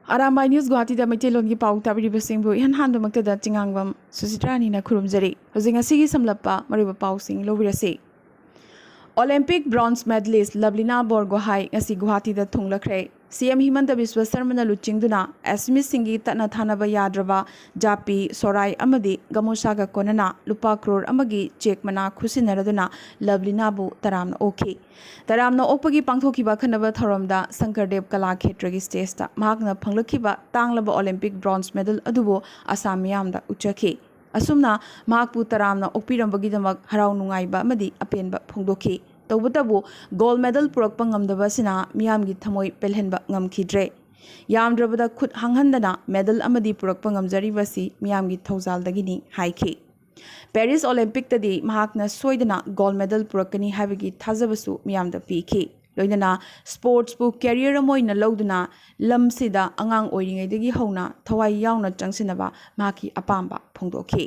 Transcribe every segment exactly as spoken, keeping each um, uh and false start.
Arambai news ꯒꯨꯋꯥꯍꯥꯇꯤꯗ ꯃꯩꯇꯩꯂꯣꯟꯒꯤ ꯄꯥꯎ ꯇꯥꯕꯤꯔꯤꯕꯁꯤꯡꯕꯨ ꯏꯍꯥꯟ ꯍꯥꯟꯕꯃꯛꯇꯗ ꯆꯤꯉꯥꯡꯕꯝ ꯁꯨꯁꯤꯇ꯭ꯔꯥꯅꯤꯅ ꯈꯨꯔꯨꯝꯖꯔꯤ꯫ ꯍꯧꯖꯤꯛ ꯉꯁꯤꯒꯤ ꯁꯝꯂꯞꯄ ꯃꯔꯨꯑꯣꯏꯕ ꯄꯥꯎꯁꯤꯡ ꯂꯧꯕꯤꯔꯁꯤ꯫ ꯑꯣꯂꯦꯝꯄꯤꯛ ꯕ꯭ꯔꯣꯟꯖ ꯃꯦꯗꯂꯤꯁ ꯂꯕꯂꯤꯅꯥ ꯕꯣꯔꯒꯣꯍꯥꯏ ꯉꯁꯤ ꯒꯨꯋꯥꯍꯥꯇꯤꯗ ꯊꯨꯡꯂꯈ꯭ꯔꯦ꯫ ꯁꯤ ꯑꯦꯝ ꯍꯤꯃꯟꯇ ꯕꯤꯁ꯭ꯋ ꯁꯔꯃꯅ ꯂꯨꯆꯤꯡꯗꯨꯅ ꯑꯦꯁꯃꯤꯁꯁꯤꯡꯒꯤ ꯇꯠꯅ ꯊꯥꯅꯕ ꯌꯥꯗ꯭ꯔꯕ ꯖꯥꯄꯤ, ꯁꯣꯔꯥꯏ ꯑꯃꯗꯤ ꯒꯃꯣꯁꯥꯒ ꯀꯣꯟꯅꯅ ꯂꯨꯄꯥ ꯀ꯭ꯔꯣꯔ ꯑꯃꯒꯤ ꯆꯦꯛ ꯃꯅꯥ ꯈꯨꯠꯁꯤꯟꯅꯔꯗꯨꯅ ꯂꯕꯂꯤꯅꯥꯕꯨ ꯇꯔꯥꯝꯅ ꯑꯣꯛꯈꯤ꯫ ꯇꯔꯥꯝꯅ ꯑꯣꯛꯄꯒꯤ ꯄꯥꯡꯊꯣꯛꯈꯤꯕ ꯑꯈꯟꯅꯕ ꯊꯧꯔꯝꯗ ꯁꯪꯀꯔꯗꯦꯕ ꯀꯂꯥ ꯈꯦꯇ꯭ꯔꯒꯤ ꯁ꯭ꯇꯦꯖꯇ ꯃꯍꯥꯛꯅ ꯐꯪꯂꯛꯈꯤꯕ ꯇꯥꯡꯂꯕ ꯑꯣꯂꯦꯝꯄꯤꯛ ꯕ꯭ꯔꯣꯟꯖ ꯃꯦꯗꯜ ꯑꯗꯨꯕꯨ ꯑꯁꯥꯝ ꯃꯤꯌꯥꯝꯗ ꯎꯠꯆꯈꯤ꯫ ꯑꯁꯨꯝꯅ ꯃꯍꯥꯛꯄꯨ ꯇꯔꯥꯝꯅ ꯑꯣꯛꯄꯤꯔꯝꯕꯒꯤꯗꯃꯛ ꯍꯔꯥꯎ ꯅꯨꯡꯉꯥꯏꯕ ꯑꯃꯗꯤ ꯑꯄꯦꯟꯕ ꯐꯣꯡꯗꯣꯛꯈꯤ꯫ ꯇꯧꯕꯇꯕꯨ ꯒꯣꯜ ꯃꯦꯗꯜ ꯄꯨꯔꯛꯄ ꯉꯝꯗꯕ ꯑꯁꯤꯅ ꯃꯤꯌꯥꯝꯒꯤ ꯊꯃꯣꯏ ꯄꯦꯜꯍꯟꯕ ꯉꯝꯈꯤꯗ꯭ꯔꯦ꯫ ꯌꯥꯝꯗ꯭ꯔꯕꯗ ꯈꯨꯠ ꯍꯥꯡꯍꯟꯗꯅ ꯃꯦꯗꯜ ꯑꯃꯗꯤ ꯄꯨꯔꯛꯄ ꯉꯝꯖꯔꯤꯕ ꯑꯁꯤ ꯃꯤꯌꯥꯝꯒꯤ ꯊꯧꯖꯥꯜꯗꯒꯤꯅꯤ ꯍꯥꯏꯈꯤ꯫ ꯄꯦꯔꯤꯁ ꯑꯣꯂꯦꯝꯄꯤꯛꯇꯗꯤ ꯃꯍꯥꯛꯅ ꯁꯣꯏꯗꯅ ꯒꯣꯜ ꯃꯦꯗꯜ ꯄꯨꯔꯛꯀꯅꯤ ꯍꯥꯏꯕꯒꯤ ꯊꯥꯖꯕꯁꯨ ꯃꯤꯌꯥꯝꯗ ꯄꯤꯈꯤ꯫ ꯂꯣꯏꯅꯅ ꯁ꯭ꯄꯣꯔꯠꯁꯄꯨ ꯀꯦꯔꯤꯌꯔ ꯑꯃ ꯑꯣꯏꯅ ꯂꯧꯗꯨꯅ ꯂꯝꯁꯤꯗ ꯑꯉꯥꯡ ꯑꯣꯏꯔꯤꯉꯩꯗꯒꯤ ꯍꯧꯅ ꯊꯋꯥꯏ ꯌꯥꯎꯅ ꯆꯪꯁꯤꯟꯅꯕ ꯃꯍꯥꯛꯀꯤ ꯑꯄꯥꯝꯕ ꯐꯣꯡꯗꯣꯛꯈꯤ꯫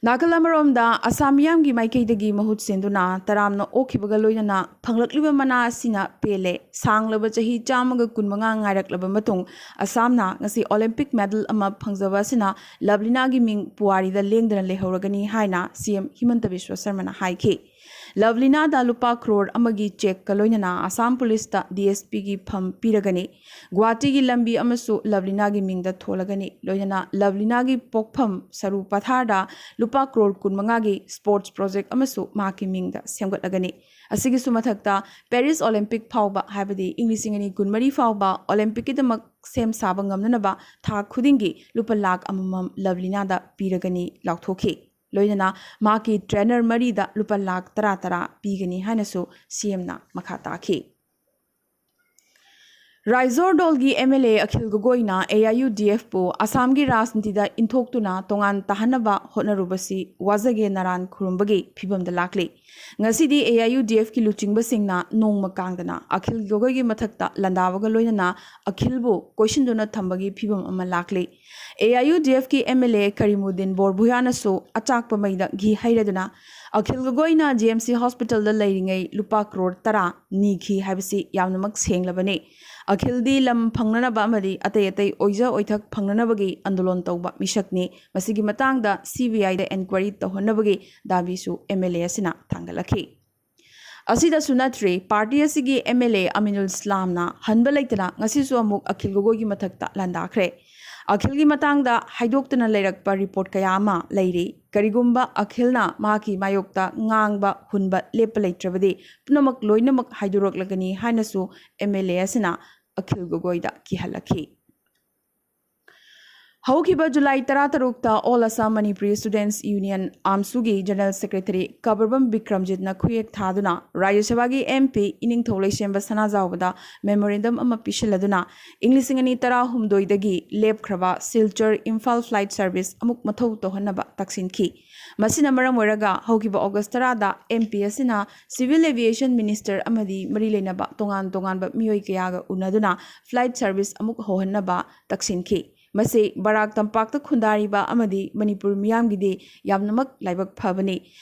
ꯅꯥꯀꯜ ꯑꯃꯔꯣꯝꯗ ꯑꯁꯥꯝ ꯃꯤꯌꯥꯝꯒꯤ ꯃꯥꯏꯀꯩꯗꯒꯤ ꯃꯍꯨꯠ ꯁꯤꯟꯗꯨꯅ ꯇꯔꯥꯝꯅ ꯑꯣꯛꯈꯤꯕꯒ ꯂꯣꯏꯅꯅ ꯐꯪꯂꯛꯂꯤꯕ ꯃꯅꯥ ꯑꯁꯤꯅ ꯄꯦꯜꯂꯦ꯫ ꯁꯥꯡꯂꯕ ꯆꯍꯤ ꯆꯥꯝꯃꯒ ꯀꯨꯟꯃꯉꯥ ꯉꯥꯏꯔꯛꯂꯕ ꯃꯇꯨꯡ ꯑꯁꯥꯝꯅ ꯉꯁꯤ ꯑꯣꯂꯦꯝꯄꯤꯛ ꯃꯦꯗꯜ ꯑꯃ ꯐꯪꯖꯕ ꯑꯁꯤꯅ ꯂꯕꯂꯤꯅꯥꯒꯤ ꯃꯤꯡ ꯄꯨꯋꯥꯔꯤꯗ ꯂꯦꯡꯗꯅ ꯂꯩꯍꯧꯔꯒꯅꯤ ꯍꯥꯏꯅ ꯁꯤ ꯑꯦꯝ ꯍꯤꯃꯟꯇ ꯕꯤꯁ꯭ꯋ ꯁꯔꯃꯅ ꯍꯥꯏꯈꯤ꯫ ꯂꯕꯂꯤꯅꯥꯗ ꯂꯨꯄꯥ ꯀ꯭ꯔꯣꯔ ꯑꯃꯒꯤ ꯆꯦꯛꯀ ꯂꯣꯏꯅꯅ ꯑꯁꯥꯝ ꯄꯨꯂꯤꯁꯇ ꯗꯤ ꯑꯦꯁ ꯄꯤꯒꯤ ꯐꯝ ꯄꯤꯔꯒꯅꯤ꯫ ꯒꯨꯋꯥꯍꯥꯇꯤꯒꯤ ꯂꯝꯕꯤ ꯑꯃꯁꯨ ꯂꯕꯂꯤꯅꯥꯒꯤ ꯃꯤꯡꯗ ꯊꯣꯜꯂꯒꯅꯤ꯫ ꯂꯣꯏꯅꯅ ꯂꯕꯂꯤꯅꯥꯒꯤ ꯄꯣꯛꯐꯝ ꯁꯔꯨ ꯄꯊꯥꯔꯗ ꯂꯨꯄꯥ ꯀ꯭ꯔꯣꯔ ꯀꯨꯟꯃꯉꯥꯒꯤ ꯁ꯭ꯄꯣꯔꯠꯁ ꯄ꯭ꯔꯣꯖꯦꯛ ꯑꯃꯁꯨ ꯃꯍꯥꯛꯀꯤ ꯃꯤꯡꯗ ꯁꯦꯝꯒꯠꯂꯒꯅꯤ꯫ ꯑꯁꯤꯒꯤꯁꯨ ꯃꯊꯛꯇ ꯄꯦꯔꯤꯁ ꯑꯣꯂꯦꯝꯄꯤꯛ ꯐꯥꯎꯕ, ꯍꯥꯏꯕꯗꯤ ꯏꯪ ꯂꯤꯁꯤꯡ ꯑꯅꯤ ꯀꯨꯟꯃꯔꯤ ꯐꯥꯎꯕ ꯑꯣꯂꯦꯝꯄꯤꯛꯀꯤꯗꯃꯛ ꯁꯦꯝ ꯁꯥꯕ ꯉꯝꯅꯅꯕ ꯊꯥ ꯈꯨꯗꯤꯡꯒꯤ ꯂꯨꯄꯥ ꯂꯥꯈ ꯑꯃꯃꯝ ꯂꯕꯂꯤꯅꯥꯗ ꯄꯤꯔꯒꯅꯤ ꯂꯥꯎꯊꯣꯛꯈꯤ꯫ ꯂꯣꯏꯅꯅ ꯃꯍꯥꯛꯀꯤ ꯇ꯭ꯔꯦꯅꯔ ꯃꯔꯤꯗ ꯂꯨꯄꯥ ꯂꯥꯈ ꯇꯔꯥ ꯇꯔꯥ ꯄꯤꯒꯅꯤ ꯍꯥꯏꯅꯁꯨ ꯁꯤ ꯑꯦꯝꯅ ꯃꯈꯥ ꯇꯥꯈꯤ꯫ ꯔꯥꯏꯖꯣꯔꯗꯣꯜꯒꯤ ꯑꯦꯝ ꯑꯦꯜ ꯑꯦ ꯑꯈꯤꯜ ꯒꯣꯒꯣꯏꯅ ꯑꯦ ꯑꯥꯏ ꯌꯨ ꯗꯤ ꯑꯦꯐꯄꯨ ꯑꯁꯥꯝꯒꯤ ꯔꯥꯖꯅꯤꯇꯤꯗ ꯏꯟꯊꯣꯛꯇꯨꯅ ꯇꯣꯉꯥꯟ ꯇꯥꯍꯟꯅꯕ ꯍꯣꯠꯅꯔꯨꯕꯁꯤ ꯋꯥꯖꯒꯦ ꯅꯔꯥꯟ ꯈꯨꯔꯨꯝꯕꯒꯤ ꯐꯤꯚꯝꯗ ꯂꯥꯛꯂꯤ꯫ ꯉꯁꯤꯗꯤ ꯑꯦ ꯑꯥꯏ ꯌꯨ ꯗꯤ ꯑꯦꯐꯀꯤ ꯂꯨꯆꯤꯡꯕꯁꯤꯡꯅ ꯅꯣꯡꯃ ꯀꯥꯡꯗꯅ ꯑꯈꯤꯜ ꯒꯣꯒꯣꯏꯒꯤ ꯃꯊꯛꯇ ꯂꯥꯟꯗꯥꯕꯒ ꯂꯣꯏꯅꯅ ꯑꯈꯤꯜꯕꯨ ꯀꯣꯏꯁꯤꯟꯗꯨꯅ ꯊꯝꯕꯒꯤ ꯐꯤꯚꯝ ꯑꯃ ꯂꯥꯛꯂꯤ꯫ ꯑꯦ ꯑꯥꯏ ꯌꯨ ꯗꯤ ꯑꯦꯐꯀꯤ ꯑꯦꯝ ꯑꯦꯜ ꯑꯦ ꯀꯔꯤꯃꯨꯗꯤꯟ ꯕꯣꯔꯚꯨꯌꯥꯅꯁꯨ ꯑꯆꯥꯛꯄ ꯃꯩꯗ ꯘꯤ ꯍꯩꯔꯗꯨꯅ ꯑꯈꯤꯜ ꯒꯣꯒꯣꯏꯅ ꯖꯤ ꯑꯦꯝ ꯁꯤ ꯍꯣꯁꯄꯤꯇꯥꯜꯗ ꯂꯩꯔꯤꯉꯩ ꯂꯨꯄꯥ ꯀ꯭ꯔꯣꯔ ꯇꯔꯥ ꯅꯤꯈꯤ ꯍꯥꯏꯕꯁꯤ ꯌꯥꯝꯅꯃꯛ ꯁꯦꯡꯂꯕꯅꯤ꯫ ꯑꯈꯤꯜꯗꯤ ꯂꯝ ꯐꯪꯅꯅꯕ ꯑꯃꯗꯤ ꯑꯇꯩ ꯑꯇꯩ ꯑꯣꯏꯖ ꯑꯣꯏꯊꯛ ꯐꯪꯅꯅꯕꯒꯤ ꯑꯟꯗꯣꯂꯣꯟ ꯇꯧꯕ ꯃꯤꯁꯛꯅꯤ꯫ ꯃꯁꯤꯒꯤ ꯃꯇꯥꯡꯗ ꯁꯤ ꯕꯤ ꯑꯥꯏꯗ ꯏꯟꯀ꯭ꯋꯥꯏꯔꯤ ꯇꯧꯍꯟꯅꯕꯒꯤ ꯗꯥꯕꯤꯁꯨ ꯑꯦꯝ ꯑꯦꯜ ꯑꯦ ꯑꯁꯤꯅ ꯊꯥꯡꯒꯠꯂꯛꯈꯤ꯫ ꯑꯁꯤꯗꯁꯨ ꯅꯠꯇ꯭ꯔꯤ, ꯄꯥꯔꯇꯤ ꯑꯁꯤꯒꯤ ꯑꯦꯝ ꯑꯦꯜ ꯑꯦ ꯑꯃꯤꯅꯨꯜ ꯏꯁꯂꯥꯝꯅ ꯍꯟꯕ ꯂꯩꯇꯅ ꯉꯁꯤꯁꯨ ꯑꯃꯨꯛ ꯑꯈꯤꯜ ꯒꯣꯒꯣꯏꯒꯤ ꯃꯊꯛꯇ ꯂꯥꯟꯗꯥꯈ꯭ꯔꯦ꯫ ꯑꯈꯤꯜꯒꯤ ꯃꯇꯥꯡꯗ ꯍꯥꯏꯗꯣꯛꯇꯅ ꯂꯩꯔꯛꯄ ꯔꯤꯄꯣꯔꯠ ꯀꯌꯥ ꯑꯃ ꯂꯩꯔꯤ꯫ ꯀꯔꯤꯒꯨꯝꯕ ꯑꯈꯤꯜꯅ ꯃꯍꯥꯛꯀꯤ ꯃꯥꯌꯣꯛꯇ ꯉꯥꯡꯕ ꯍꯨꯟꯕ ꯂꯦꯞꯄ ꯂꯩꯇ꯭ꯔꯕꯗꯤ ꯄꯨꯝꯅꯃꯛ ꯂꯣꯏꯅꯃꯛ ꯍꯥꯏꯗꯣꯔꯛꯂꯒꯅꯤ ꯍꯥꯏꯅꯁꯨ ꯑꯦꯝ ꯑꯦꯜ ꯑꯦ ꯑꯁꯤꯅ ꯑꯈꯤꯜ ꯒꯣꯒꯣꯏꯗ ꯀꯤꯍꯜꯂꯛꯈꯤ꯫ ꯍꯧꯈꯤꯕ ꯖꯨꯂꯥꯏ ꯇꯔꯥꯇꯔꯨꯛꯇ All Assam Manipuri Students Union, ꯑꯥꯝꯁꯨꯒꯤ ꯖꯦꯅꯔꯦꯜ ꯁꯦꯀ꯭ꯔꯦꯇꯔꯤ ꯀꯕꯔꯕꯝ ꯕꯤꯀ꯭ꯔꯝꯖꯤꯠꯅ ꯈꯨꯌꯦꯛ ꯊꯥꯗꯨꯅ ꯔꯥꯖ꯭ꯌ ꯁꯚꯥꯒꯤ ꯑꯦꯝ ꯄꯤ ꯏꯅꯤꯡꯊꯧ ꯂꯩꯁꯦꯝꯕ ꯁꯅꯥꯖꯥꯎꯕꯗ ꯃꯦꯃꯣꯔꯦꯟꯗꯝ ꯑꯃ ꯄꯤꯁꯤꯜꯂꯗꯨꯅ ꯏꯪ ꯂꯤꯁꯤꯡ ꯑꯅꯤ ꯇꯔꯥꯍꯨꯝꯗꯣꯏꯗꯒꯤ ꯂꯦꯞꯈ꯭ꯔꯕ ꯁꯤꯜꯆꯔ ꯏꯝꯐꯥꯜ ꯐ꯭ꯂꯥꯏꯠ ꯁꯔꯚꯤꯁ ꯑꯃꯨꯛ ꯃꯊꯧ ꯇꯧꯍꯟꯅꯕ ꯇꯛꯁꯤꯟꯈꯤ꯫ ꯃꯁꯤꯅ ꯃꯔꯝ ꯑꯣꯏꯔꯒ ꯍꯧꯈꯤꯕ ꯑꯣꯒꯁ ꯇꯔꯥꯗ ꯑꯦꯝ ꯄꯤ ꯑꯁꯤꯅ ꯁꯤꯚꯤꯜ ꯑꯦꯚꯤꯌꯦꯁꯟ ꯃꯤꯅꯤꯁꯇꯔ ꯑꯃꯗꯤ ꯃꯔꯤ ꯂꯩꯅꯕ ꯇꯣꯉꯥꯟ ꯇꯣꯉꯥꯟꯕ ꯃꯤꯑꯣꯏ ꯀꯌꯥꯒ ꯎꯅꯗꯨꯅ ꯐ꯭ꯂꯥꯏꯠ ꯁꯔꯚꯤꯁ ꯑꯃꯨꯛ ꯍꯧꯍꯟꯅꯕ ꯇꯛꯁꯤꯟꯈꯤ꯫ ꯃꯁꯤ ꯕꯔꯥꯛ ꯇꯝꯄꯥꯛꯇ ꯈꯨꯟꯗꯥꯔꯤꯕ ꯑꯃꯗꯤ ꯃꯅꯤꯄꯨꯔ ꯃꯤꯌꯥꯝꯒꯤꯗꯤ ꯌꯥꯝꯅꯃꯛ ꯂꯥꯏꯕꯛ ꯐꯕꯅꯤ꯫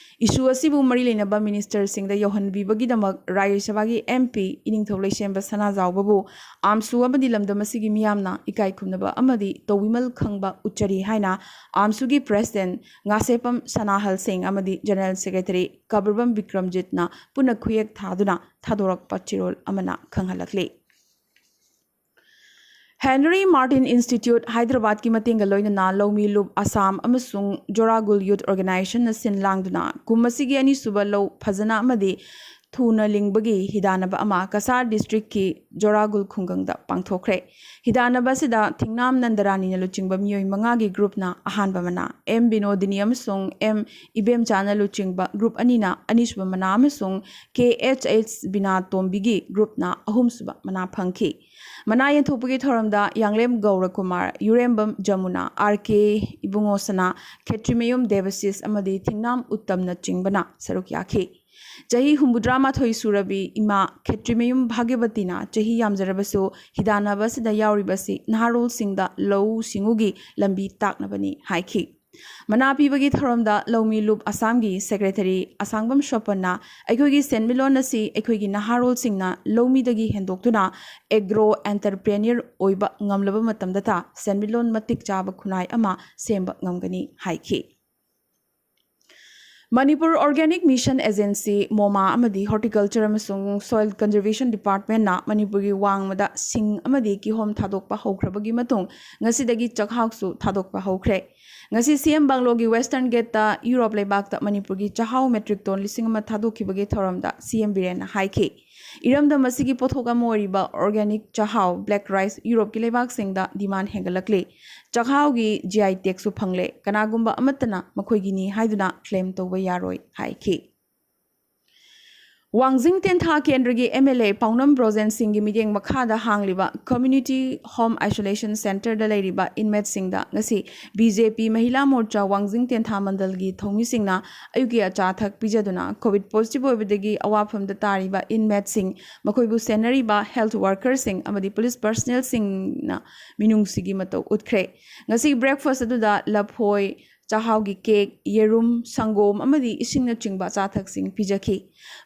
ꯏꯁꯨ ꯑꯁꯤꯕꯨ ꯃꯔꯤ ꯂꯩꯅꯕ ꯃꯤꯅꯤꯁꯇꯔꯁꯤꯡꯗ ꯌꯧꯍꯟꯕꯤꯕꯒꯤꯗꯃꯛ ꯔꯥꯖ꯭ꯌ ꯁꯚꯥꯒꯤ ꯑꯦꯝ ꯄꯤ ꯏꯅꯤꯡꯊꯧ ꯂꯩꯁꯦꯝꯕ ꯁꯅꯥꯖꯥꯎꯕꯕꯨ ꯑꯥꯝꯁꯨ ꯑꯃꯗꯤ ꯂꯝꯗꯝ ꯑꯁꯤꯒꯤ ꯃꯤꯌꯥꯝꯅ ꯏꯀꯥꯏ ꯈꯨꯝꯅꯕ ꯑꯃꯗꯤ ꯇꯧꯕꯤꯃꯜ ꯈꯪꯕ ꯎꯠꯆꯔꯤ ꯍꯥꯏꯅ ꯑꯥꯝꯁꯨꯒꯤ ꯄ꯭ꯔꯦꯁꯤꯗꯦꯟꯠ ꯉꯥꯁꯦꯄꯝ ꯁꯅꯥꯍꯜ ꯁꯤꯡ ꯑꯃꯗꯤ ꯖꯦꯅꯔꯦꯜ ꯁꯦꯀ꯭ꯔꯦꯇꯔꯤ ꯀꯕꯔꯕꯝ ꯕꯤꯀ꯭ꯔꯝꯖꯤꯠꯅ ꯄꯨꯟꯅ ꯈꯨꯌꯦꯛ ꯊꯥꯗꯨꯅ ꯊꯥꯗꯣꯔꯛꯄ ꯆꯦꯔꯣꯜ ꯑꯃꯅ ꯈꯪꯍꯜꯂꯛꯂꯤ꯫ ꯍꯦꯟꯔꯤ ꯃꯥꯔꯇꯤꯟ ꯏꯟꯁꯇꯤꯇ꯭ꯌꯨꯠ ꯍꯥꯏꯗ꯭ꯔꯕꯥꯗꯀꯤ ꯃꯇꯦꯡꯒ ꯂꯣꯏꯅꯅ ꯂꯧꯃꯤ ꯂꯨꯞ ꯑꯁꯥꯝ ꯑꯃꯁꯨꯡ ꯖꯣꯔꯥꯒꯨꯜ ꯌꯨꯠ ꯑꯣꯔꯒꯅꯥꯏꯖꯦꯁꯟꯅ ꯁꯤꯟ ꯂꯥꯡꯗꯨꯅ ꯀꯨꯝ ꯑꯁꯤꯒꯤ ꯑꯅꯤꯁꯨꯕ ꯂꯧ ꯐꯖꯅ ꯑꯃꯗꯤ ꯊꯨꯅ ꯂꯤꯡꯕꯒꯤ ꯍꯤꯗꯥꯟꯅꯕ ꯑꯃ ꯀꯁꯥꯔ ꯗꯤꯁꯇ꯭ꯔꯤꯛꯀꯤ ꯖꯣꯔꯥꯒꯨꯜ ꯈꯨꯡꯒꯪꯗ ꯄꯥꯡꯊꯣꯛꯈ꯭ꯔꯦ꯫ ꯍꯤꯗꯥꯟꯅꯕ ꯑꯁꯤꯗ ꯊꯤꯡꯅꯥꯝ ꯅꯟꯗꯔꯥꯅꯤꯅ ꯂꯨꯆꯤꯡꯕ ꯃꯤꯑꯣꯏ ꯃꯉꯥꯒꯤ ꯒ꯭ꯔꯨꯞꯅ ꯑꯍꯥꯟꯕ ꯃꯅꯥ, ꯑꯦꯝ ꯕꯤꯅꯣꯗꯤꯅꯤ ꯑꯃꯁꯨꯡ ꯑꯦꯝ ꯏꯕꯦꯝꯆꯥꯅ ꯂꯨꯆꯤꯡꯕ ꯒ꯭ꯔꯨꯞ ꯑꯅꯤꯅ ꯑꯅꯤꯁꯨꯕ ꯃꯅꯥ ꯑꯃꯁꯨꯡ ꯀꯦ ꯑꯩꯆ ꯑꯩꯆ ꯕꯤꯅꯥ ꯇꯣꯝꯕꯤꯒꯤ ꯒ꯭ꯔꯨꯞꯅ ꯑꯍꯨꯝꯁꯨꯕ ꯃꯅꯥ ꯐꯪꯈꯤ꯫ ꯃꯅꯥ ꯌꯦꯟꯊꯣꯛꯄꯒꯤ ꯊꯧꯔꯝꯗ ꯌꯥꯡꯂꯦꯝ ꯒꯧꯔꯀꯨꯃꯥꯔ, ꯌꯨꯔꯦꯝꯕꯝ ꯖꯃꯨꯅꯥ, ꯑꯥꯔ ꯀꯦ ꯏꯕꯨꯡꯉꯣꯁꯅꯥ, ꯈꯦꯇ꯭ꯔꯤꯃꯌꯨꯝ ꯗꯦꯕꯁꯤꯁ ꯑꯃꯗꯤ ꯊꯤꯡꯅꯥꯝ ꯎꯠꯇꯝꯅꯆꯤꯡꯕꯅ ꯁꯔꯨꯛ ꯌꯥꯈꯤ꯫ ꯆꯍꯤ ꯍꯨꯝꯐꯨꯇꯔꯥ ꯃꯥꯊꯣꯏ ꯁꯨꯔꯕꯤ ꯏꯃꯥ ꯈꯦꯇ꯭ꯔꯤꯃꯌꯨꯝ ꯚꯥꯒ꯭ꯌꯕꯇꯤꯅ ꯆꯍꯤ ꯌꯥꯝꯖꯔꯕꯁꯨ ꯍꯤꯗꯥꯟꯅꯕ ꯑꯁꯤꯗ ꯌꯥꯎꯔꯤꯕ ꯑꯁꯤ ꯅꯍꯥꯔꯣꯜꯁꯤꯡꯗ ꯂꯧꯎ ꯁꯤꯡꯎꯒꯤ ꯂꯝꯕꯤ ꯇꯥꯛꯅꯕꯅꯤ ꯍꯥꯏꯈꯤ꯫ ꯃꯅꯥ ꯄꯤꯕꯒꯤ ꯊꯧꯔꯝꯗ ꯂꯧꯃꯤ ꯂꯨꯞ ꯑꯁꯥꯝꯒꯤ ꯁꯦꯀ꯭ꯔꯦꯇꯔꯤ ꯑꯁꯥꯡꯕꯝ ꯁꯣꯄꯟꯅ ꯑꯩꯈꯣꯏꯒꯤ ꯁꯦꯟꯃꯤꯠꯂꯣꯟ ꯑꯁꯤ ꯑꯩꯈꯣꯏꯒꯤ ꯅꯍꯥꯔꯣꯜꯁꯤꯡꯅ ꯂꯧꯃꯤꯗꯒꯤ ꯍꯦꯟꯗꯣꯛꯇꯨꯅ ꯑꯦꯒ꯭ꯔꯣ ꯑꯦꯟꯇꯔꯄ꯭ꯔꯦꯅꯔ ꯑꯣꯏꯕ ꯉꯝꯂꯕ ꯃꯇꯝꯗꯇ ꯁꯦꯟꯃꯤꯠꯂꯣꯟ ꯃꯇꯤꯛ ꯆꯥꯕ ꯈꯨꯟꯅꯥꯏ ꯑꯃ ꯁꯦꯝꯕ ꯉꯝꯒꯅꯤ ꯍꯥꯏꯈꯤ꯫ ꯃꯅꯤꯄꯨꯔ ꯑꯣꯔꯒꯥꯅꯤꯛ ꯃꯤꯁꯟ ꯑꯦꯖꯦꯟꯁꯤ, ꯃꯣꯃꯥ ꯑꯃꯗꯤ ꯍꯣꯔꯇꯤꯀꯜꯆꯔ ꯑꯃꯁꯨꯡ ꯁꯣꯏꯜ ꯀꯟꯖꯔꯕꯦꯁꯟ ꯗꯤꯄꯥꯔꯠꯃꯦꯟꯅ ꯃꯅꯤꯄꯨꯔꯒꯤ ꯋꯥꯡꯃꯗ ꯁꯤꯡ ꯑꯃꯗꯤ ꯀꯤꯍꯣꯝ ꯊꯥꯗꯣꯛꯄ ꯍꯧꯈ꯭ꯔꯕꯒꯤ ꯃꯇꯨꯡ ꯉꯁꯤꯗꯒꯤ ꯆꯥꯛꯍꯥꯎꯁꯨ ꯊꯥꯗꯣꯛꯄ ꯍꯧꯈ꯭ꯔꯦ꯫ ꯉꯁꯤ ꯁꯤ ꯑꯦꯝ ꯕꯪꯂꯣꯒꯤ ꯋꯦꯁꯇꯔꯟ ꯒꯦꯠꯇ ꯌꯨꯔꯣꯞ ꯂꯩꯕꯥꯛꯇ ꯃꯅꯤꯄꯨꯔꯒꯤ ꯆꯥꯛꯍꯥꯎ ꯃꯦꯇ꯭ꯔꯤꯛ ꯇꯣꯟ ꯂꯤꯁꯤꯡ ꯑꯃ ꯊꯥꯗꯣꯛꯈꯤꯕꯒꯤ ꯊꯧꯔꯝꯗ ꯁꯤ ꯑꯦꯝ ꯕꯤꯔꯦꯟꯅ ꯍꯥꯏꯈꯤ, ꯏꯔꯝꯗꯝ ꯑꯁꯤꯒꯤ ꯄꯣꯠꯊꯣꯛ ꯑꯃ ꯑꯣꯏꯔꯤꯕ ꯑꯣꯔꯒꯥꯅꯤꯛ ꯆꯥꯛꯍꯥꯎ, ꯕ꯭ꯂꯦꯛ ꯔꯥꯏꯁ, ꯌꯨꯔꯣꯞꯀꯤ ꯂꯩꯕꯥꯛꯁꯤꯡꯗ ꯗꯤꯃꯥꯟ ꯍꯦꯟꯒꯠꯂꯛꯂꯤ꯫ ꯆꯥꯛꯍꯥꯎꯒꯤ ꯖꯤ ꯑꯥꯏ ꯇꯦꯒꯁꯨ ꯐꯪꯂꯦ꯫ ꯀꯅꯥꯒꯨꯝꯕ ꯑꯃꯠꯇꯅ ꯃꯈꯣꯏꯒꯤꯅꯤ ꯍꯥꯏꯗꯨꯅ ꯀ꯭ꯂꯦꯝ ꯇꯧꯕ ꯌꯥꯔꯣꯏ ꯍꯥꯏꯈꯤ꯫ ꯋꯥꯡꯖꯤꯡ ꯇꯦꯟꯊꯥ ꯀꯦꯟꯗ꯭ꯔꯒꯤ ꯑꯦꯝ ꯑꯦꯜ ꯑꯦ ꯄꯥꯎꯅꯝ ꯕ꯭ꯔꯣꯖꯦꯟ ꯁꯤꯡꯒꯤ ꯃꯤꯠꯌꯦꯡ ꯃꯈꯥꯗ ꯍꯥꯡꯂꯤꯕ ꯀꯝꯃ꯭ꯌꯨꯅꯤꯇꯤ ꯍꯣꯝ ꯑꯥꯏꯁꯣꯂꯦꯁꯟ ꯁꯦꯟꯇꯔꯗ ꯂꯩꯔꯤꯕ ꯏꯟꯃꯦꯠꯁꯤꯡꯗ ꯉꯁꯤ ꯕꯤ ꯖꯦ ꯄꯤ ꯃꯍꯤꯂꯥ ꯃꯣꯔꯆꯥ ꯋꯥꯡꯖꯤꯡ ꯇꯦꯟꯊꯥ ꯃꯟꯗꯜꯒꯤ ꯊꯧꯃꯤꯁꯤꯡꯅ ꯑꯌꯨꯛꯀꯤ ꯑꯆꯥ ꯑꯊꯛ ꯄꯤꯖꯗꯨꯅ ꯀꯣꯚꯤꯗ ꯄꯣꯖꯤꯇꯤꯚ ꯑꯣꯏꯕꯗꯒꯤ ꯑꯋꯥꯐꯝꯗ ꯇꯥꯔꯤꯕ ꯏꯟꯃꯦꯠꯁꯤꯡ, ꯃꯈꯣꯏꯕꯨ ꯁꯦꯟꯅꯔꯤꯕ ꯍꯦꯜꯊ ꯋꯥꯔꯀꯔꯁꯤꯡ ꯑꯃꯗꯤ ꯄꯨꯂꯤꯁ ꯄꯔꯁꯅꯦꯜꯁꯤꯡꯅ ꯃꯤꯅꯨꯡꯁꯤꯒꯤ ꯃꯇꯧ ꯎꯠꯈ꯭ꯔꯦ꯫ ꯉꯁꯤꯒꯤ ꯕ꯭ꯔꯦꯛꯐꯥꯁ ꯑꯗꯨꯗ ꯂꯐꯣꯏ, ꯆꯥꯛꯍꯥꯎꯒꯤ ꯀꯦꯛ, ꯌꯦꯔꯨꯝ, ꯁꯪꯒꯣꯝ ꯑꯃꯗꯤ ꯏꯁꯤꯡꯅꯆꯤꯡꯕ ꯑꯆꯥ ꯑꯊꯛꯁꯤꯡ ꯄꯤꯖꯈꯤ꯫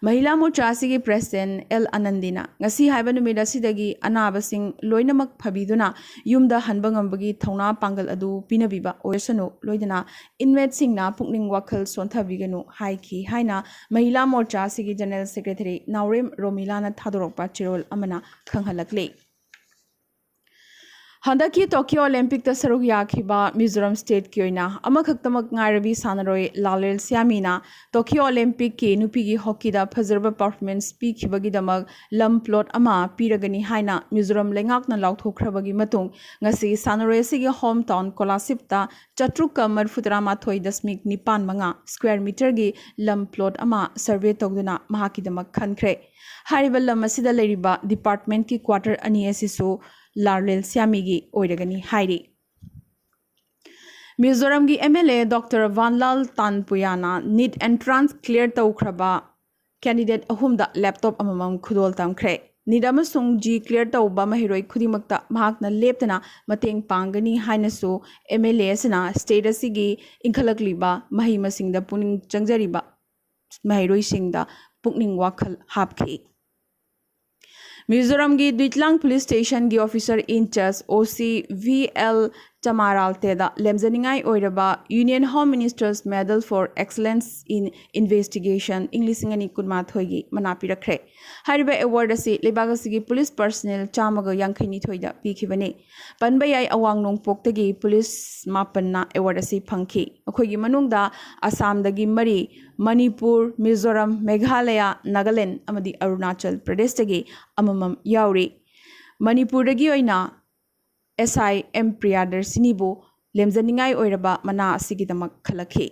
ꯃꯍꯤꯂꯥ ꯃꯣꯔꯆꯥ ꯑꯁꯤꯒꯤ ꯄ꯭ꯔꯦꯁꯤꯗꯦꯟ ꯑꯦꯜ ꯑꯅꯟꯗꯤꯅ ꯉꯁꯤ ꯍꯥꯏꯕ ꯅꯨꯃꯤꯠ ꯑꯁꯤꯗꯒꯤ ꯑꯅꯥꯕꯁꯤꯡ ꯂꯣꯏꯅꯃꯛ ꯐꯕꯤꯗꯨꯅ ꯌꯨꯝꯗ ꯍꯟꯕ ꯉꯝꯕꯒꯤ ꯊꯧꯅꯥ ꯄꯥꯡꯒꯜ ꯑꯗꯨ ꯄꯤꯅꯕꯤꯕ ꯑꯣꯏꯔꯁꯅꯨ, ꯂꯣꯏꯅꯅ ꯏꯟꯃꯦꯠꯁꯤꯡꯅ ꯄꯨꯛꯅꯤꯡ ꯋꯥꯈꯜ ꯁꯣꯟꯊꯕꯤꯒꯅꯨ ꯍꯥꯏꯈꯤ ꯍꯥꯏꯅ ꯃꯍꯤꯂꯥ ꯃꯣꯔꯆꯥ ꯑꯁꯤꯒꯤ ꯖꯦꯅꯔꯦꯜ ꯁꯦꯀ꯭ꯔꯦꯇꯔꯤ ꯅꯥꯎꯔꯦꯝ ꯔꯣꯃꯤꯂꯥꯅ ꯊꯥꯗꯣꯔꯛꯄ ꯆꯦꯔꯣꯜ ꯑꯃꯅ ꯈꯪꯍꯜꯂꯛꯂꯤ꯫ ꯍꯟꯗꯛꯀꯤ ꯇꯣꯀꯤꯌꯣ ꯑꯣꯂꯦꯝꯄꯤꯛꯇ ꯁꯔꯨꯛ ꯌꯥꯈꯤꯕ ꯃꯤꯖꯣꯔꯥꯝ ꯁ꯭ꯇꯦꯠꯀꯤ ꯑꯣꯏꯅ ꯑꯃꯈꯛꯇꯃꯛ ꯉꯥꯏꯔꯕꯤ ꯁꯥꯟꯅꯔꯣꯏ ꯂꯥꯂꯦꯜ ꯁ꯭ꯌꯥꯃꯤꯅ ꯇꯣꯀꯤꯌꯣ ꯑꯣꯂꯦꯝꯄꯤꯛꯀꯤ ꯅꯨꯄꯤꯒꯤ ꯍꯣꯀꯤꯗ ꯐꯖꯔꯕ ꯄꯔꯐꯣꯔꯃꯦꯟꯁ ꯄꯤꯈꯤꯕꯒꯤꯗꯃꯛ ꯂꯝ ꯄ꯭ꯂꯣꯠ ꯑꯃ ꯄꯤꯔꯒꯅꯤ ꯍꯥꯏꯅ ꯃꯤꯖꯣꯔꯥꯝ ꯂꯩꯉꯥꯛꯅ ꯂꯥꯎꯊꯣꯛꯈ꯭ꯔꯕꯒꯤ ꯃꯇꯨꯡ ꯉꯁꯤ ꯁꯥꯟꯅꯔꯣꯏ ꯑꯁꯤꯒꯤ ꯍꯣꯝ ꯇꯥꯎꯟ ꯀꯣꯂꯥꯁꯤꯞꯇ ꯆꯥꯇ꯭ꯔꯨꯛꯀ ꯃꯔꯤꯐꯨꯇꯔꯥ ꯃꯥꯊꯣꯏ ꯗꯁꯃꯤꯛ ꯅꯤꯄꯥꯟ ꯃꯉꯥ ꯁ꯭ꯀ꯭ꯋꯦꯔ ꯃꯤꯇꯔꯒꯤ ꯂꯝ ꯄ꯭ꯂꯣꯠ ꯑꯃ ꯁꯔꯚꯦ ꯇꯧꯗꯨꯅ ꯃꯍꯥꯛꯀꯤꯗꯃꯛ ꯈꯟꯈ꯭ꯔꯦ꯫ ꯍꯥꯏꯔꯤꯕ ꯂꯝ ꯑꯁꯤꯗ ꯂꯩꯔꯤꯕ ꯗꯤꯄꯥꯔꯠꯃꯦꯟꯠꯀꯤ ꯀ꯭ꯋꯥꯇꯔ ꯑꯅꯤ ꯑꯁꯤꯁꯨ ꯂꯥꯂꯦꯜ ꯁ꯭ꯌꯥꯃꯤꯒꯤ ꯑꯣꯏꯔꯒꯅꯤ ꯍꯥꯏꯔꯤ꯫ ꯃꯤꯖꯣꯔꯥꯝꯒꯤ ꯑꯦꯝ ꯑꯦꯜ ꯑꯦ ꯗꯣꯛꯇꯔ ꯚꯥꯟꯂꯥꯜ ꯇꯥꯟꯄꯨꯌꯥꯅ ꯅꯤꯠ ꯑꯦꯟꯇ꯭ꯔꯥꯟꯁ ꯀ꯭ꯂꯤꯌꯔ ꯇꯧꯈ꯭ꯔꯕ ꯀꯦꯟꯗꯤꯗꯦꯠ ꯑꯍꯨꯝꯗ ꯂꯦꯞꯇꯣꯞ ꯑꯃꯃꯝ ꯈꯨꯗꯣꯜ ꯇꯝꯈ꯭ꯔꯦ꯫ ꯅꯤꯠ ꯑꯃꯁꯨꯡ ꯖꯤ ꯀ꯭ꯂꯤꯌꯥꯔ ꯇꯧꯕ ꯃꯍꯩꯔꯣꯏ ꯈꯨꯗꯤꯡꯃꯛꯇ ꯃꯍꯥꯛꯅ ꯂꯦꯞꯇꯅ ꯃꯇꯦꯡ ꯄꯥꯡꯒꯅꯤ ꯍꯥꯏꯅꯁꯨ ꯑꯦꯝ ꯑꯦꯜ ꯑꯦ ꯑꯁꯤꯅ ꯁ꯭ꯇꯦꯠ ꯑꯁꯤꯒꯤ ꯏꯟꯈꯠꯂꯛꯂꯤꯕ ꯃꯍꯩ ꯃꯁꯤꯡꯗ ꯄꯨꯛꯅꯤꯡ ꯆꯪꯖꯔꯤꯕ ꯃꯍꯩꯔꯣꯏꯁꯤꯡꯗ ꯄꯨꯛꯅꯤꯡ ꯋꯥꯈꯜ ꯍꯥꯞꯈꯤ꯫ ꯃꯤꯖꯣꯔꯥꯝꯒꯤ ꯗꯨꯏꯇꯂꯥꯡ ꯄꯨꯂꯤꯁ ꯁ꯭ꯇꯦꯁꯟꯒꯤ ꯑꯣꯐꯤꯁꯔ ꯏꯟꯆꯥꯔꯖ ꯑꯣ ꯁꯤ ꯚꯤ ꯑꯦꯜ ꯆꯃꯥꯔꯥꯜꯇꯦꯗ ꯂꯦꯝꯖꯅꯤꯡꯉꯥꯏ ꯑꯣꯏꯔꯕ Union Home Minister's Medal for Excellence in Investigation ꯏꯪ ꯂꯤꯁꯤꯡ ꯑꯅꯤ ꯀꯨꯟꯃꯥꯊꯣꯏꯒꯤ ꯃꯅꯥ ꯄꯤꯔꯛꯈ꯭ꯔꯦ꯫ ꯍꯥꯏꯔꯤꯕ ꯑꯦꯋꯥꯔꯗ ꯑꯁꯤ ꯂꯩꯕꯥꯛ ꯑꯁꯤꯒꯤ ꯄꯨꯂꯤꯁ ꯄꯔꯁꯅꯦꯜ ꯆꯥꯝꯃꯒ ꯌꯥꯡꯈꯩ ꯅꯤꯊꯣꯏꯗ ꯄꯤꯈꯤꯕꯅꯤ꯫ ꯄꯟꯕ ꯌꯥꯏ, ꯑꯋꯥꯡ ꯅꯣꯡꯄꯣꯛꯇꯒꯤ ꯄꯨꯂꯤꯁ ꯃꯥꯄꯟꯅ ꯑꯦꯋꯥꯔꯗ ꯑꯁꯤ ꯐꯪꯈꯤ꯫ ꯃꯈꯣꯏꯒꯤ ꯃꯅꯨꯡꯗ ꯑꯁꯥꯝꯗꯒꯤ ꯃꯔꯤ, ꯃꯅꯤꯄꯨꯔ, ꯃꯤꯖꯣꯔꯥꯝ, ꯃꯦꯘꯥꯂꯌꯥ, ꯅꯥꯒꯥꯂꯦꯟ ꯑꯃꯗꯤ ꯑꯔꯨꯅꯥꯆꯜ ꯄ꯭ꯔꯗꯦꯁꯇꯒꯤ ꯑꯃꯃꯝ ꯌꯥꯎꯔꯤ꯫ ꯃꯅꯤꯄꯨꯔꯗꯒꯤ ꯑꯣꯏꯅ ꯑꯦꯁ ꯑꯥꯏ ꯑꯦꯝ ꯄ꯭ꯔꯤꯌꯥꯗꯔꯁꯤꯅꯤꯕꯨ ꯂꯦꯝꯖꯅꯤꯡꯉꯥꯏ ꯑꯣꯏꯔꯕ ꯃꯅꯥ ꯑꯁꯤꯒꯤꯗꯃꯛ ꯈꯜꯂꯛꯈꯤ꯫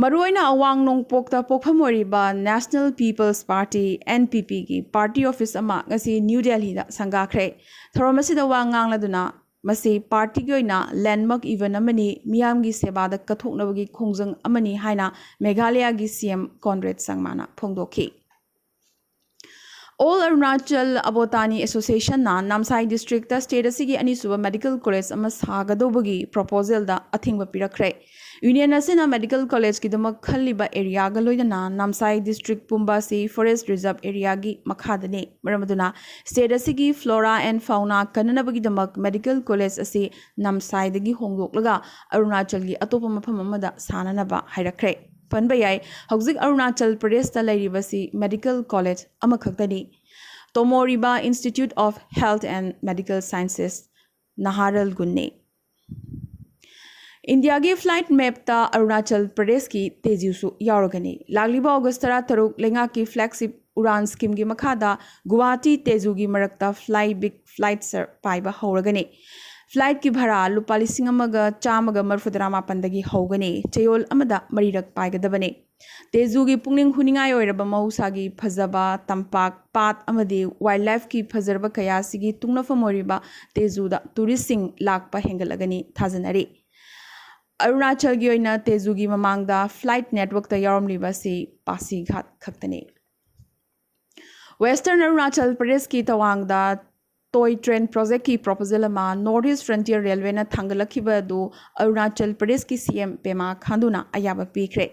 ꯃꯔꯨꯑꯣꯏꯅ ꯑꯋꯥꯡ ꯅꯣꯡꯄꯣꯛꯇ ꯄꯣꯛꯐꯝ ꯑꯣꯏꯔꯤꯕ National People's Party, N P P, ꯒꯤ ꯄꯥꯔꯇꯤ ꯑꯣꯐꯤꯁ ꯑꯃ ꯉꯁꯤ ꯅ꯭ꯌꯨ ꯗꯦꯜꯍꯤꯗ ꯁꯪꯒꯥꯈ꯭ꯔꯦ꯫ ꯊꯧꯔꯝ ꯑꯁꯤꯗ ꯋꯥ ꯉꯥꯡꯂꯗꯨꯅ ꯃꯁꯤ ꯄꯥꯔꯇꯤꯒꯤ ꯑꯣꯏꯅ ꯂꯦꯟꯗꯃꯥꯔꯛ ꯏꯚꯦꯟꯠ ꯑꯃꯅꯤ, ꯃꯤꯌꯥꯝꯒꯤ ꯁꯦꯕꯥꯗ ꯀꯠꯊꯣꯛꯅꯕꯒꯤ ꯈꯣꯡꯖꯪ ꯑꯃꯅꯤ ꯍꯥꯏꯅ ꯃꯦꯘꯥꯂꯌꯥꯒꯤ ꯁꯤ ꯑꯦꯝ ꯀꯣꯟꯔꯦꯗ ꯁꯪꯃꯥꯅ ꯐꯣꯡꯗꯣꯛꯈꯤ꯫ All Arunachal Abotani Association ꯅ ꯅꯥꯝꯁꯥꯏ ꯗꯤꯁꯇ꯭ꯔꯤꯛꯇ ꯁ꯭ꯇꯦꯠ ꯑꯁꯤꯒꯤ ꯑꯅꯤꯁꯨꯕ ꯃꯦꯗꯤꯀꯦꯜ ꯀꯣꯂꯦꯖ ꯑꯃ ꯁꯥꯒꯗꯧꯕꯒꯤ ꯄ꯭ꯔꯣꯄꯣꯖꯦꯜꯗ ꯑꯊꯤꯡꯕ ꯄꯤꯔꯛꯈ꯭ꯔꯦ꯫ ꯌꯨꯅꯤꯌꯟ ꯑꯁꯤꯅ ꯃꯦꯗꯤꯀꯦꯜ ꯀꯣꯂꯦꯖꯀꯤꯗꯃꯛ ꯈꯜꯂꯤꯕ ꯑꯦꯔꯤꯌꯥꯒ ꯂꯣꯏꯅꯅ ꯅꯥꯝꯁꯥꯏ ꯗꯤꯁꯇ꯭ꯔꯤꯛ ꯄꯨꯝꯕ ꯑꯁꯤ ꯐꯣꯔꯦꯁ꯭ꯠ ꯔꯤꯖꯔꯚ ꯑꯦꯔꯤꯌꯥꯒꯤ ꯃꯈꯥꯗꯅꯤ꯫ ꯃꯔꯝ ꯑꯗꯨꯅ ꯁ꯭ꯇꯦꯠ ꯑꯁꯤꯒꯤ ꯐ꯭ꯂꯣꯔꯥ ꯑꯦꯟ ꯐꯥꯎꯅꯥ ꯀꯟꯅꯅꯕꯒꯤꯗꯃꯛ ꯃꯦꯗꯤꯀꯦꯜ ꯀꯣꯂꯦꯖ ꯑꯁꯤ ꯅꯥꯝꯁꯥꯏꯗꯒꯤ ꯍꯣꯡꯗꯣꯛꯂꯒ ꯑꯔꯨꯅꯥꯆꯜꯒꯤ ꯑꯇꯣꯞꯄ ꯃꯐꯝ ꯑꯃꯗ ꯁꯥꯅꯅꯕ ꯍꯥꯏꯔꯛꯈ꯭ꯔꯦ꯫ ꯄꯟꯕ ꯌꯥꯏ, ꯍꯧꯖꯤꯛ ꯑꯔꯨꯅꯥꯆꯜ ꯄ꯭ꯔꯗꯦꯁꯇ ꯂꯩꯔꯤꯕꯁꯤ ꯃꯦꯗꯤꯀꯦꯜ ꯀꯣꯂꯦꯖ ꯑꯃꯈꯛꯇꯅꯤ, ꯇꯣꯃꯣꯔꯤꯕꯥ Institute of Health and Medical Sciences, ꯅꯍꯥꯔꯜꯒꯨꯟꯅꯤ꯫ ꯏꯟꯗꯤꯌꯥꯒꯤ ꯐ꯭ꯂꯥꯏꯠ ꯃꯦꯞꯇ ꯑꯔꯨꯅꯥꯆꯜ ꯄ꯭ꯔꯗꯦꯁꯀꯤ ꯇꯦꯖꯨꯁꯨ ꯌꯥꯎꯔꯒꯅꯤ꯫ ꯂꯥꯛꯂꯤꯕ ꯑꯣꯒꯁ ꯇꯔꯥꯇꯔꯨꯛ ꯂꯩꯉꯥꯛꯀꯤ ꯐ꯭ꯂꯦꯒꯁꯤꯞ ꯎꯔꯥꯟ ꯁ꯭ꯀꯤꯝꯒꯤ ꯃꯈꯥꯗ ꯒꯨꯋꯥꯍꯥꯇꯤ ꯇꯦꯖꯨꯒꯤ ꯃꯔꯛꯇ ꯐ꯭ꯂꯥꯏ ꯕꯤꯛ ꯐ꯭ꯂꯥꯏꯠ ꯁꯔ ꯄꯥꯏꯕ ꯍꯧꯔꯒꯅꯤ꯫ ꯐ꯭ꯂꯥꯏꯠꯀꯤ ꯚꯔꯥ ꯂꯨꯄꯥ ꯂꯤꯁꯤꯡ ꯑꯃꯒ ꯆꯥꯝꯃꯒ ꯃꯔꯤꯐꯨꯇꯔꯥ ꯃꯥꯄꯟꯗꯒꯤ ꯍꯧꯒꯅꯤ꯫ ꯆꯌꯣꯜ ꯑꯃꯗ ꯃꯔꯤꯔꯛ ꯄꯥꯏꯒꯗꯕꯅꯤ꯫ ꯇꯦꯖꯨꯒꯤ ꯄꯨꯛꯅꯤꯡ ꯍꯨꯅꯤꯡꯉꯥꯏ ꯑꯣꯏꯔꯕ ꯃꯍꯧꯁꯥꯒꯤ ꯐꯖꯕ, ꯇꯝꯄꯥꯛ, ꯄꯥꯠ ꯑꯃꯗꯤ ꯋꯥꯏꯜꯗꯂꯥꯏꯐꯀꯤ ꯐꯖꯔꯕ ꯀꯌꯥ ꯑꯁꯤꯒꯤ ꯇꯨꯡꯅꯐꯝ ꯑꯣꯏꯔꯤꯕ ꯇꯦꯖꯨꯗ ꯇꯨꯔꯤꯁꯁꯤꯡ ꯂꯥꯛꯄ ꯍꯦꯟꯒꯠꯂꯒꯅꯤ ꯊꯥꯖꯅꯔꯤ꯫ ꯑꯔꯨꯅꯥꯆꯜꯒꯤ ꯑꯣꯏꯅ ꯇꯦꯖꯨꯒꯤ ꯃꯃꯥꯡꯗ ꯐ꯭ꯂꯥꯏꯠ ꯅꯦꯠꯋꯔꯛꯇ ꯌꯥꯎꯔꯝꯂꯤꯕ ꯑꯁꯤ ꯄꯥꯁꯤꯘꯥꯠ ꯈꯛꯇꯅꯤ꯫ Western Arunachal Pradeshꯀꯤ ꯇꯋꯥꯡꯗ ꯇꯣꯏ ꯇ꯭ꯔꯦꯟ ꯄ꯭ꯔꯣꯖꯦꯛꯀꯤ ꯄ꯭ꯔꯣꯄꯣꯖꯦꯜ ꯑꯃ North East Frontier Railwayꯅ ꯊꯥꯡꯒꯠꯂꯛꯈꯤꯕ ꯑꯗꯨ ꯑꯔꯨꯅꯥꯆꯜ ꯄ꯭ꯔꯗꯦꯁꯀꯤ ꯁꯤ ꯑꯦꯝ ꯄꯦꯃꯥ ꯈꯥꯟꯗꯨꯅ ꯑꯌꯥꯕ ꯄꯤꯈ꯭ꯔꯦ꯫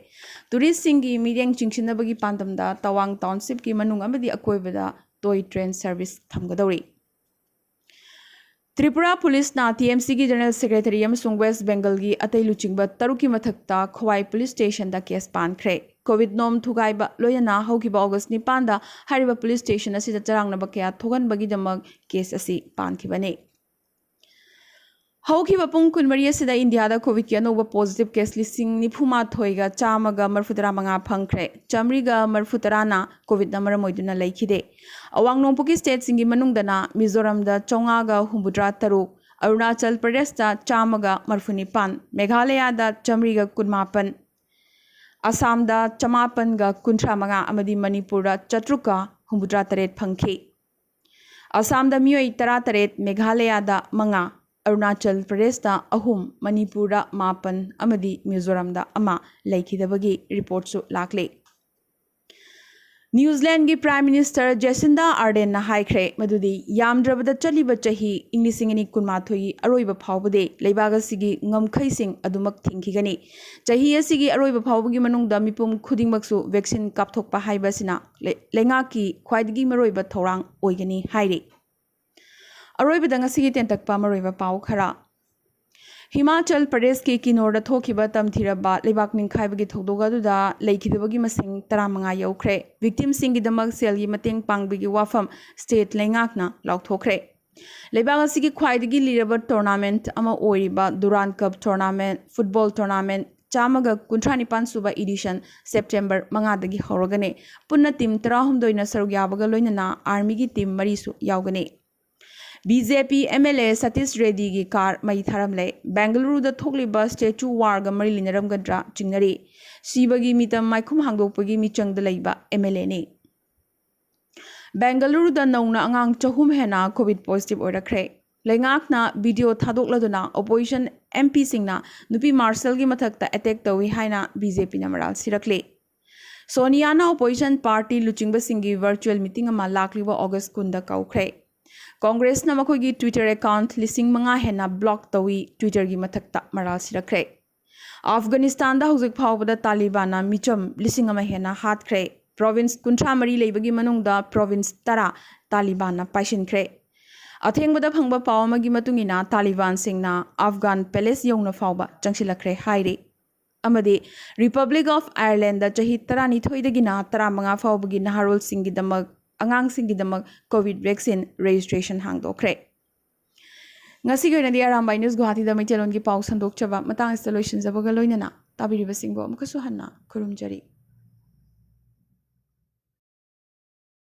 ꯇꯨꯔꯤꯁꯁꯤꯡꯒꯤ ꯃꯤꯠꯌꯦꯡ ꯆꯤꯡꯁꯤꯟꯅꯕꯒꯤ ꯄꯥꯟꯗꯝꯗ ꯇꯋꯥꯡ ꯇꯥꯎꯟꯁꯤꯞꯀꯤ ꯃꯅꯨꯡ ꯑꯃꯗꯤ ꯑꯀꯣꯏꯕꯗ ꯇꯣꯏ ꯇ꯭ꯔꯦꯟ ꯁꯔꯚꯤꯁ ꯊꯝꯒꯗꯧꯔꯤ꯫ ꯇ꯭ꯔꯤꯄꯨꯔꯥ ꯄꯨꯂꯤꯁꯅ ꯇꯤ ꯑꯦꯝ ꯁꯤꯒꯤ ꯖꯦꯅꯔꯦꯜ ꯁꯦꯀ꯭ꯔꯦꯇꯔꯤ ꯑꯃꯁꯨꯡ ꯋꯦꯁ ꯕꯦꯡꯒꯜꯒꯤ ꯑꯇꯩ ꯂꯨꯆꯤꯡꯕ ꯇꯔꯨꯛꯀꯤ ꯃꯊꯛꯇ ꯈꯣꯋꯥꯏ ꯄꯨꯂꯤꯁ ꯁ꯭ꯇꯦꯁꯟꯗ ꯀꯦꯁ ꯄꯥꯟꯈ꯭ꯔꯦ꯫ ꯀꯣꯚꯤꯗ ꯅꯣꯝ ꯊꯨꯒꯥꯏꯕ ꯂꯣꯏꯅꯅ ꯍꯧꯈꯤꯕ ꯑꯣꯒꯁ ꯅꯤꯄꯥꯟꯗ ꯍꯥꯏꯔꯤꯕ ꯄꯨꯂꯤꯁ ꯁ꯭ꯇꯦꯁꯟ ꯑꯁꯤꯗ ꯆꯔꯥꯡꯅꯕ ꯀꯌꯥ ꯊꯣꯛꯍꯟꯕꯒꯤꯗꯃꯛ ꯀꯦꯁ ꯑꯁꯤ ꯄꯥꯟꯈꯤꯕꯅꯤ꯫ ꯍꯧꯈꯤꯕ ꯄꯨꯡ ꯀꯨꯟꯃꯔꯤ ꯑꯁꯤꯗ ꯏꯟꯗꯤꯌꯥꯗ ꯀꯣꯚꯤꯗꯀꯤ ꯑꯅꯧꯕ ꯄꯣꯖꯤꯇꯤꯚ ꯀꯦꯁ ꯂꯤꯁꯤꯡ ꯅꯤꯐꯨ ꯃꯥꯊꯣꯏꯒ ꯆꯥꯝꯃꯒ ꯃꯔꯤꯐꯨꯇꯔꯥ ꯃꯉꯥ ꯐꯪꯈ꯭ꯔꯦ꯫ ꯆꯥꯃꯔꯤꯒ ꯃꯔꯤꯐꯨꯇꯔꯥꯅ ꯀꯣꯚꯤꯗꯅ ꯃꯔꯝ ꯑꯣꯏꯗꯨꯅ ꯂꯩꯈꯤꯗꯦ꯫ ꯑꯋꯥꯡ ꯅꯣꯡꯄꯣꯛꯀꯤ ꯁ꯭ꯇꯦꯠꯁꯤꯡꯒꯤ ꯃꯅꯨꯡꯗꯅ ꯃꯤꯖꯣꯔꯥꯝꯗ ꯆꯥꯝꯃꯉꯥꯒ ꯍꯨꯝꯐꯨꯇꯔꯥ ꯇꯔꯨꯛ, ꯑꯔꯨꯅꯥꯆꯜ ꯄ꯭ꯔꯗꯦꯁꯇ ꯆꯥꯝꯃꯒ ꯃꯔꯤꯐꯨꯅꯤꯄꯥꯟ, ꯃꯦꯘꯥꯂꯌꯥꯗ ꯆꯥꯃꯔꯤꯒ ꯀꯨꯟꯃꯥꯄꯟ, ꯑꯁꯥꯝꯗ ꯆꯃꯥꯄꯟꯒ ꯀꯨꯟꯊ꯭ꯔꯥ ꯃꯉꯥ ꯑꯃꯗꯤ ꯃꯅꯤꯄꯨꯔꯗ ꯆꯥꯇ꯭ꯔꯨꯛꯀ ꯍꯨꯝꯐꯨꯇꯔꯥ ꯇꯔꯦꯠ ꯐꯪꯈꯤ꯫ ꯑꯁꯥꯝꯗ ꯃꯤꯑꯣꯏ ꯇꯔꯥꯇꯔꯦꯠ, ꯃꯦꯘꯥꯂꯌꯥꯗ ꯃꯉꯥ, ꯑꯔꯨꯅꯥꯆꯜ ꯄ꯭ꯔꯗꯦꯁꯇ ꯑꯍꯨꯝ, ꯃꯅꯤꯄꯨꯔꯗ ꯃꯥꯄꯟ ꯑꯃꯗꯤ ꯃꯤꯖꯣꯔꯥꯝꯗ ꯑꯃ ꯂꯩꯈꯤꯗꯕꯒꯤ ꯔꯤꯄꯣꯔꯠꯁꯨ ꯂꯥꯛꯂꯤ꯫ ꯅ꯭ꯌꯨꯖꯤꯂꯦꯟꯗꯒꯤ ꯄ꯭ꯔꯥꯏꯝ ꯃꯤꯅꯤꯁꯇꯔ ꯖꯦꯁꯤꯟꯗꯥ ꯑꯥꯔꯗꯦꯟꯅ ꯍꯥꯏꯈ꯭ꯔꯦ ꯃꯗꯨꯗꯤ ꯌꯥꯝꯗ꯭ꯔꯕꯗ ꯆꯠꯂꯤꯕ ꯆꯍꯤ ꯏꯪ ꯂꯤꯁꯤꯡ ꯑꯅꯤ ꯀꯨꯟꯃꯥꯊꯣꯏꯒꯤ ꯑꯔꯣꯏꯕ ꯐꯥꯎꯕꯗꯤ ꯂꯩꯕꯥꯛ ꯑꯁꯤꯒꯤ ꯉꯝꯈꯩꯁꯤꯡ ꯑꯗꯨꯃꯛ ꯊꯤꯡꯈꯤꯒꯅꯤ꯫ ꯆꯍꯤ ꯑꯁꯤꯒꯤ ꯑꯔꯣꯏꯕ ꯐꯥꯎꯕꯒꯤ ꯃꯅꯨꯡꯗ ꯃꯤꯄꯨꯝ ꯈꯨꯗꯤꯡꯃꯛꯁꯨ ꯚꯦꯛꯁꯤꯟ ꯀꯥꯞꯊꯣꯛꯄ ꯍꯥꯏꯕ ꯑꯁꯤꯅ ꯂꯩ-, ꯂꯩꯉꯥꯛꯀꯤ ꯈ꯭ꯋꯥꯏꯗꯒꯤ ꯃꯔꯨꯑꯣꯏꯕ ꯊꯧꯔꯥꯡ ꯑꯣꯏꯒꯅꯤ ꯍꯥꯏꯔꯤ꯫ ꯑꯔꯣꯏꯕꯗ ꯉꯁꯤꯒꯤ ꯇꯦꯟꯇꯛꯄ ꯃꯔꯨꯑꯣꯏꯕ ꯄꯥꯎ ꯈꯔ꯫ ꯍꯤꯃꯥꯆꯜ ꯄ꯭ꯔꯗꯦꯁꯀꯤ ꯀꯤꯅꯣꯔꯗ ꯊꯣꯛꯈꯤꯕ ꯇꯝꯊꯤꯔꯕ ꯂꯩꯕꯥꯛ ꯅꯤꯡꯈꯥꯏꯕꯒꯤ ꯊꯧꯗꯣꯛ ꯑꯗꯨꯗ ꯂꯩꯈꯤꯗꯕꯒꯤ ꯃꯁꯤꯡ ꯇꯔꯥꯃꯉꯥ ꯌꯧꯈ꯭ꯔꯦ꯫ ꯚꯤꯛꯇꯤꯝꯁꯤꯡꯒꯤꯗꯃꯛ ꯁꯦꯜꯒꯤ ꯃꯇꯦꯡ ꯄꯥꯡꯕꯒꯤ ꯋꯥꯐꯝ ꯁ꯭ꯇꯦꯠ ꯂꯩꯉꯥꯛꯅ ꯂꯥꯎꯊꯣꯛꯈ꯭ꯔꯦ꯫ ꯂꯩꯕꯥꯛ ꯑꯁꯤꯒꯤ ꯈ꯭ꯋꯥꯏꯗꯒꯤ ꯂꯤꯔꯕ ꯇꯣꯔꯅꯥꯃꯦꯟꯠ ꯑꯃ ꯑꯣꯏꯔꯤꯕ ꯗꯨꯔꯥꯟ ꯀꯞ ꯇꯣꯔꯅꯥꯃꯦꯟꯠ, ꯐꯨꯠꯕꯣꯜ ꯇꯣꯔꯅꯥꯃꯦꯟꯠ ꯆꯥꯝꯃꯒ ꯀꯨꯟꯊ꯭ꯔꯥ ꯅꯤꯄꯥꯟ ꯁꯨꯕ ꯏꯗꯤꯁꯟ ꯁꯦꯞꯇꯦꯝꯕꯔ ꯃꯉꯥꯗꯒꯤ ꯍꯧꯔꯒꯅꯤ꯫ ꯄꯨꯟꯅ ꯇꯤꯝ ꯇꯔꯥꯍꯨꯝꯗꯣꯏꯅ ꯁꯔꯨꯛ ꯌꯥꯕꯒ ꯂꯣꯏꯅꯅ ꯑꯥꯔꯃꯤꯒꯤ ꯇꯤꯝ ꯃꯔꯤꯁꯨ ꯌꯥꯎꯒꯅꯤ꯫ B J P M L A Satish ꯔꯦꯗꯤꯒꯤ ꯀꯥꯔ ꯃꯩ ꯊꯥꯔꯝꯂꯦ꯫ ꯕꯦꯡꯒꯂꯨꯔꯨꯗ ꯊꯣꯛꯂꯤꯕ ꯁ꯭ꯇꯦꯆꯨ ꯋꯥꯔꯒ ꯃꯔꯤ ꯂꯩꯅꯔꯝꯒꯗ꯭ꯔꯥ ꯆꯤꯡꯅꯔꯤ꯫ ꯁꯤꯕꯒꯤ ꯃꯤꯇꯝ ꯃꯥꯏꯈꯨꯝ ꯍꯥꯡꯗꯣꯛꯄꯒꯤ ꯃꯤꯆꯪꯗ ꯂꯩꯕ ꯑꯦꯝ ꯑꯦꯜ ꯑꯦꯅꯤ꯫ ꯕꯦꯡꯒꯂꯨꯔꯨꯗ ꯅꯧꯅ ꯑꯉꯥꯡ ꯆꯍꯨꯝ ꯍꯦꯟꯅ ꯀꯣꯚꯤꯗ ꯄꯣꯖꯤꯇꯤꯚ ꯑꯣꯏꯔꯛꯈ꯭ꯔꯦ꯫ ꯂꯩꯉꯥꯛꯅ ꯚꯤꯗꯤꯑꯣ ꯊꯥꯗꯣꯛꯂꯗꯨꯅ ꯑꯣꯄꯣꯖꯤꯁꯟ ꯑꯦꯝ ꯄꯤꯁꯤꯡꯅ ꯅꯨꯄꯤ ꯃꯥꯔꯁꯦꯜꯒꯤ ꯃꯊꯛꯇ ꯑꯦꯇꯦꯛ ꯇꯧꯏ ꯍꯥꯏꯅ ꯕꯤ ꯖꯦ ꯄꯤꯅ ꯃꯔꯥꯜ ꯁꯤꯔꯛꯂꯤ꯫ ꯁꯣꯅꯤꯌꯥꯅ ꯑꯣꯄꯣꯖꯤꯁꯟ ꯄꯥꯔꯇꯤ ꯂꯨꯆꯤꯡꯕꯁꯤꯡꯒꯤ ꯚꯔꯆꯨꯋꯦꯜ ꯃꯤꯇꯤꯡ ꯑꯃ ꯂꯥꯛꯂꯤꯕ ꯑꯣꯒꯁ ꯀꯨꯟꯗ ꯀꯧꯈ꯭ꯔꯦ꯫ ꯀꯣꯡꯒ꯭ꯔꯦꯁꯅ ꯃꯈꯣꯏꯒꯤ ꯇ꯭ꯋꯤꯇꯔ ꯑꯦꯀꯥꯎꯟꯠ ꯂꯤꯁꯤꯡ ꯃꯉꯥ ꯍꯦꯟꯅ ꯕ꯭ꯂꯣꯛ ꯇꯧꯏ, ꯇ꯭ꯋꯤꯇꯔꯒꯤ ꯃꯊꯛꯇ ꯃꯔꯥꯜ ꯁꯤꯔꯛꯈ꯭ꯔꯦ꯫ ꯑꯐꯒꯥꯅꯤꯁꯇꯥꯟꯗ ꯍꯧꯖꯤꯛ ꯐꯥꯎꯕꯗ ꯇꯥꯂꯤꯕꯥꯟꯅ ꯃꯤꯆꯝ ꯂꯤꯁꯤꯡ ꯑꯃ ꯍꯦꯟꯅ ꯍꯥꯠꯈ꯭ꯔꯦ꯫ ꯄ꯭ꯔꯣꯚꯤꯟꯁ ꯀꯨꯟꯊ꯭ꯔꯥ ꯃꯔꯤ ꯂꯩꯕꯒꯤ ꯃꯅꯨꯡꯗ ꯄ꯭ꯔꯣꯚꯤꯟꯁ ꯇꯔꯥ ꯇꯥꯂꯤꯕꯥꯟꯅ ꯄꯥꯏꯁꯤꯟꯈ꯭ꯔꯦ꯫ ꯑꯊꯦꯡꯕꯗ ꯐꯪꯕ ꯄꯥꯎ ꯑꯃꯒꯤ ꯃꯇꯨꯡ ꯏꯟꯅ, ꯇꯥꯂꯤꯕꯥꯟꯁꯤꯡꯅ ꯑꯐꯒꯥꯟ ꯄꯦꯂꯦꯁ ꯌꯧꯅ ꯐꯥꯎꯕ ꯆꯪꯁꯤꯜꯂꯛꯈ꯭ꯔꯦ ꯍꯥꯏꯔꯤ꯫ ꯑꯃꯗꯤ ꯔꯤꯄꯕ꯭ꯂꯤꯛ ꯑꯣꯐ ꯑꯥꯌꯔꯂꯦꯟꯗ ꯆꯍꯤ ꯇꯔꯥꯅꯤꯊꯣꯏꯗꯒꯤꯅ ꯇꯔꯥꯃꯉꯥ ꯐꯥꯎꯕꯒꯤ ꯅꯍꯥꯔꯣꯜꯁꯤꯡꯒꯤꯗꯃꯛ, ꯑꯉꯥꯡꯁꯤꯡꯒꯤꯗꯃꯛ ꯀꯣꯚꯤꯗ ꯚꯦꯛꯁꯤꯟ ꯔꯦꯖꯤꯁꯇ꯭ꯔꯦꯁꯟ ꯍꯥꯡꯗꯣꯛꯈ꯭ꯔꯦ꯫ ꯉꯁꯤꯒꯤ ꯑꯣꯏꯅꯗꯤ ꯑꯔꯥꯝꯕꯥꯏ ꯅ꯭ꯌꯨꯁ ꯒꯨꯋꯥꯍꯥꯇꯤꯗ ꯃꯩꯇꯩꯂꯣꯟꯒꯤ ꯄꯥꯎ ꯁꯟꯗꯣꯛꯆꯕ ꯃꯇꯥꯡ ꯑꯁꯤꯗ ꯂꯣꯏꯁꯤꯟꯖꯕꯒ ꯂꯣꯏꯅꯅ ꯇꯥꯕꯤꯔꯤꯕꯁꯤꯡꯕꯨ ꯑꯃꯨꯛꯀꯁꯨ ꯍꯟꯅ ꯈꯨꯔꯨꯝꯖꯔꯤ꯫